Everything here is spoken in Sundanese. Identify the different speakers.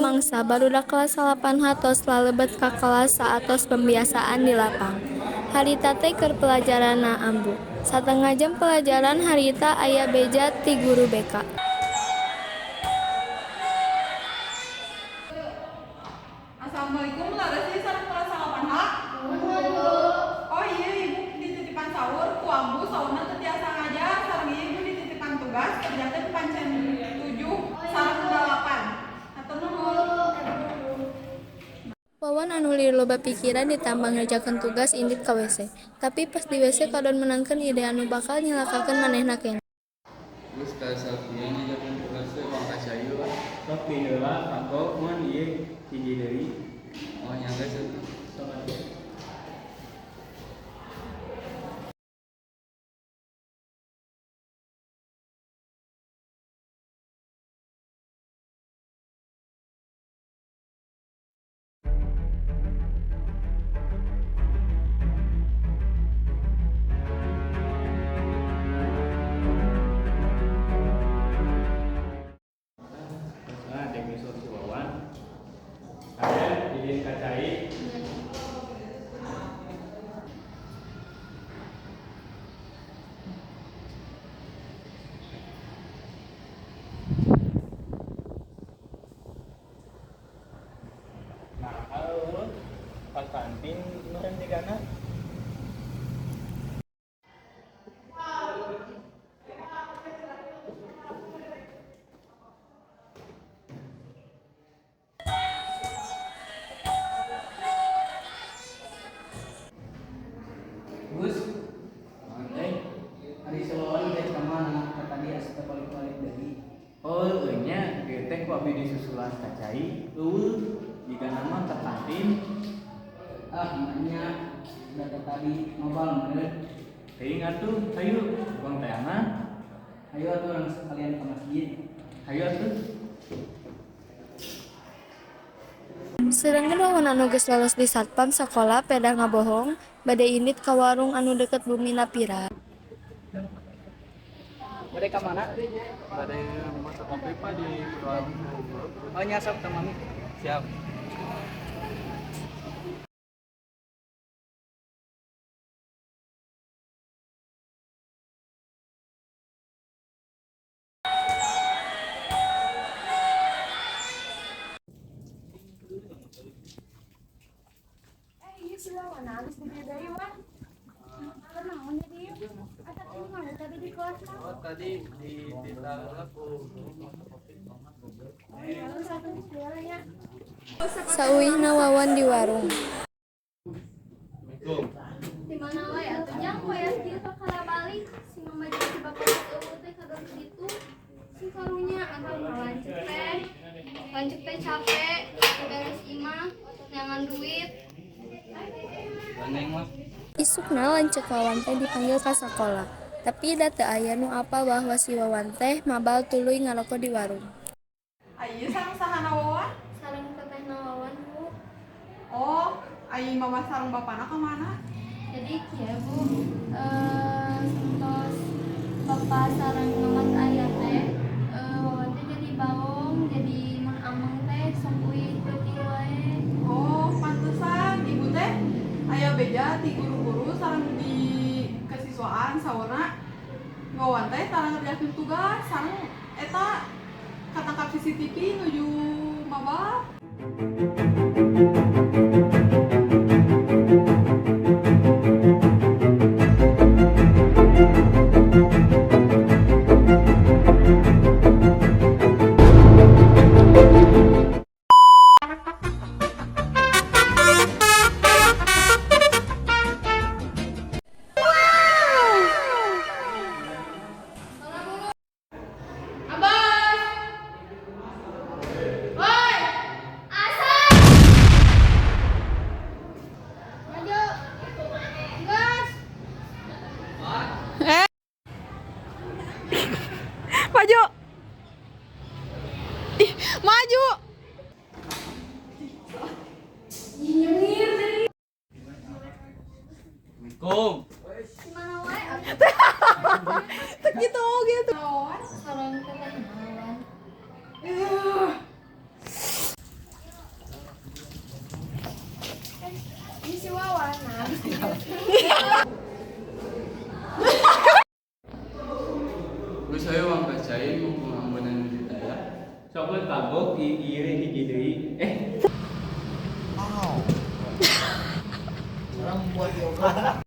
Speaker 1: mangsa barudak kelas 8H tos lalebet ka kelas saatos pembiasaan di lapang. Harita teh keur pelajaranna Ambu. Satengah jam pelajaran harita aya beja ti guru BK.
Speaker 2: Assalamualaikum, leres ieu sareng kelas 8H. Oh iya, ibu dititipan saur ku ambu, saurna teu tiasa ngajar. Sareng ieu ibu dititipan tugas, kerjakeun pancen 7 sareng 8. Hatur nuhun.
Speaker 1: Wawan anu lieur loba pikiran ditambang ngerjakeun tugas indit ka WC. Tapi pas di WC kadon meunangkeun ide anu bakal nyilakakeun manehna keneh.
Speaker 3: Geus kasakieu ngerjakeun tugas teh urang ka cai we.
Speaker 4: Sok diheula kanggo mun ieu hiji deui.
Speaker 3: Oh nya geus atuh.
Speaker 4: Sok atuh. Nah, dek nyusul si Wawan. Aden izin ka cai. Nah, halo, pas kantin meureun jigana.
Speaker 5: Gus,
Speaker 3: Naon euy?
Speaker 5: ari si Wawan teh ka mana? Ka tadi asa teu balik-balik deui.
Speaker 4: Oh, euy nya, ieu teh ku abi disusulan ka cai. Eueuh, jigana mah ka kantin.
Speaker 5: Ah, nya da tadi mabal meureun.
Speaker 4: Teuing atuh, hayu, urang teangan.
Speaker 5: Hayu atuh urang sekalian ka masjid.
Speaker 4: Hayu atuh.
Speaker 1: Sedengkeun Wawan anu geus lolos di satpam sakola pedah ngabohong bade indit ka warung anu deukeut bumina Pira.
Speaker 5: Bade ka mana?
Speaker 3: Bade masak kopi Pak di warung guru.
Speaker 5: Oh nya sok teu mami.
Speaker 3: Siap.
Speaker 6: Eh, iya si Wawan geus di dieu deui, Wan. Kunaon di dieu? Asa teh mana tadi di kelas mah?
Speaker 3: Oh tadi di heula ku guru masak kopi.
Speaker 6: Oh, ya geus atuh geus nya.
Speaker 1: Sauwihna Wawan di warung.
Speaker 3: Assalamualaikum.
Speaker 6: Di mana wae atuh jang wayah kieu kakara balik si mama jeung si bapak eueuh teh kadon kitu. Sing karunya atuh lanceuk teh. Lanceuk teh capek, beres imah, neangan duit.
Speaker 3: Gandeng mah.
Speaker 1: Isukna lanceuk Wawan teh dipanggil ka sakola. Tapi da teu aya nu apal bahwa si Wawan teh mabal tuluy ngaroko di warung.
Speaker 2: Ari ieu sareng sahana Wawan?
Speaker 6: Sareng tetehna Wawan, Bu.
Speaker 2: Oh, ari mama sareng bapana ka mana?
Speaker 6: Jadi kieu Bu, tos bapak sareng mama teh aya teh, Wawan teh jadi baong, jadi mun ameng teh sok uih peuting wae.
Speaker 2: Oh, pantesan ibu teh aya beja ti guru-guru sareng di kesiswaan saurna Wawan teh tara ngerjakeun tugas sareng eta katangkap CCTV nuju mabal.
Speaker 6: Abas! Woi! Asa! Maju! Gas!
Speaker 2: Maju. Ih, maju.
Speaker 3: Assalamualaikum.
Speaker 6: Di mana wae atuh?
Speaker 2: Teu gitu gitu.
Speaker 6: Sareng tetehna Wawan. Ini si Wawan, nah.
Speaker 3: Geus hayu wang ka cai mumpung ambuna nu teu aya.
Speaker 4: Sok we kagok ieu hiji deui. Eh.
Speaker 5: Orang buat yoga.